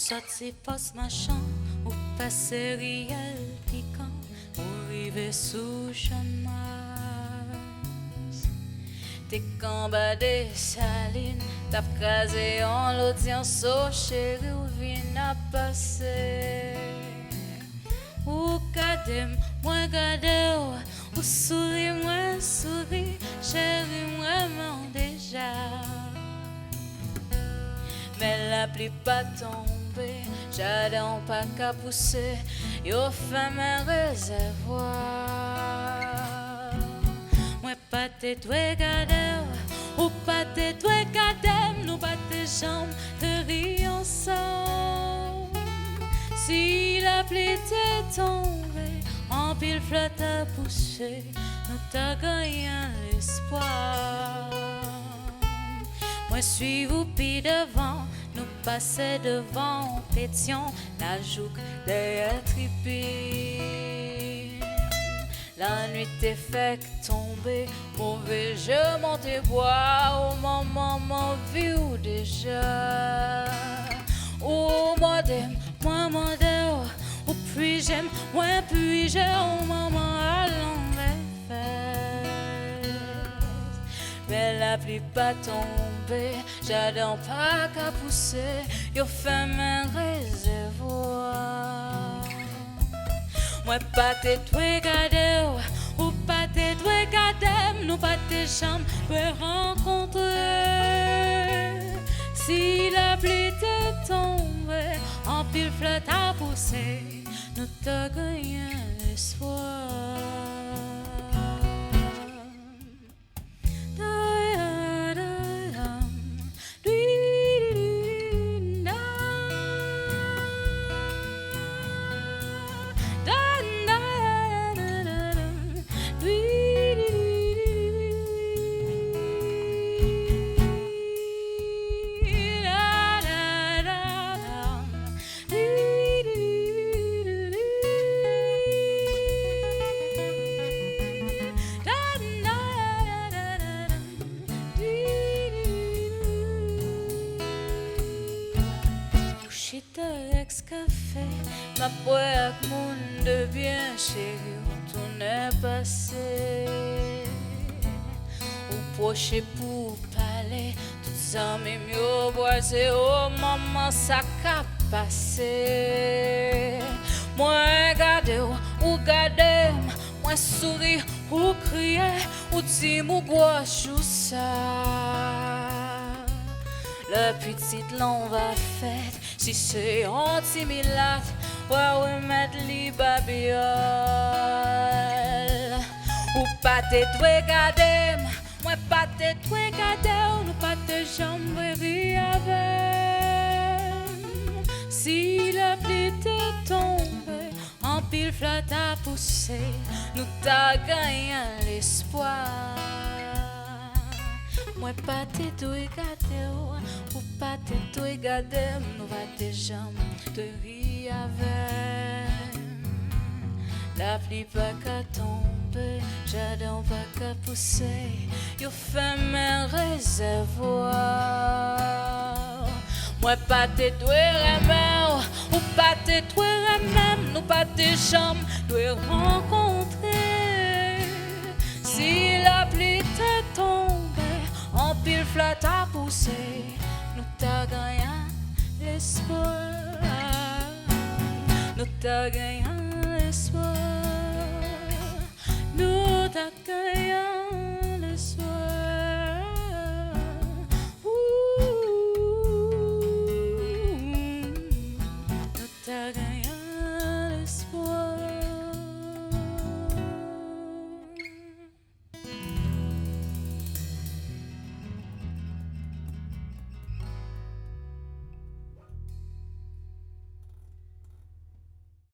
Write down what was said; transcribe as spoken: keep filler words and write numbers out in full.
Sòti Pòs Machan, ou pase Riyèl Pikan, ou rive sou Channmas. Te k anba Desalin, t ap kraze yon lodyans, o cheri, ou vin ap pase. Ou gade m, mwen gade w, ou souri, mwen souri, cheri, m renmen w deja. Men lapli pa tonbe, jaden w pa ka pouse, yo fèmen rezèvwa. Mwen pa te dwe gade w, ou pa te dwe gade m, nou pa te janm te ri ansanm. Si lapli te tonbe, anpil flè ta pouse, nou ta genyen lespwa. Mwen swiv ou pi devan, nou pase devan Petyon, Lajouk, dèyè tribin. Lannwit te fèk tonbe, move je monte bwa, o manman, m anvi w deja. Ou mande m, mwen mande w, ou pwije m, mwen pwije w, manman, al anlè fès. Men lapli pa tonbe, jaden w pa ka pouse, yo fèmen rezèvwa. Mwen pa te dwe gade w, ou pa te dwe gade m, nou pa te janm dwe rankontre. Si lapli te tonbe, anpil flè ta pouse, nou ta genyen lespwa. Ou chita Rex Café, m ap bwè ak moun de byen, cheri, ou tounen pase. Ou pwoche pou pale, tout zanmi m yo bwaze, o manman, sa k ap pase? Mwen gade w, ou gade m, mwen souri, ou kriye, ou di m ou gwòs jou sa. Lè pitit lan va fèt, si se yon ti milat, w a remèt li babyòl. Ou pa te dwe gade m, mwen pa te dwe gade w, nou pa te janm dwe ri avè m. Si lapli te tonbe, anpil flè ta pouse, nou ta genyen lespwa. Mwen pa te dwe gade w, ou pa te dwe gade m, nou pa te janm dwe ri avè m. Lapli pa ka tonbe, jaden w pa ka pouse, yo fèmen rezèvwa. Mwen pa te dwe renmen w, ou pa te dwe renmen m, nou pa te janm dwe rankontre. Si lapli te tonbe, anpil flè ta pouse, nou ta genyen lespwa. Nou ta genyen lespwa. Nou ta genyen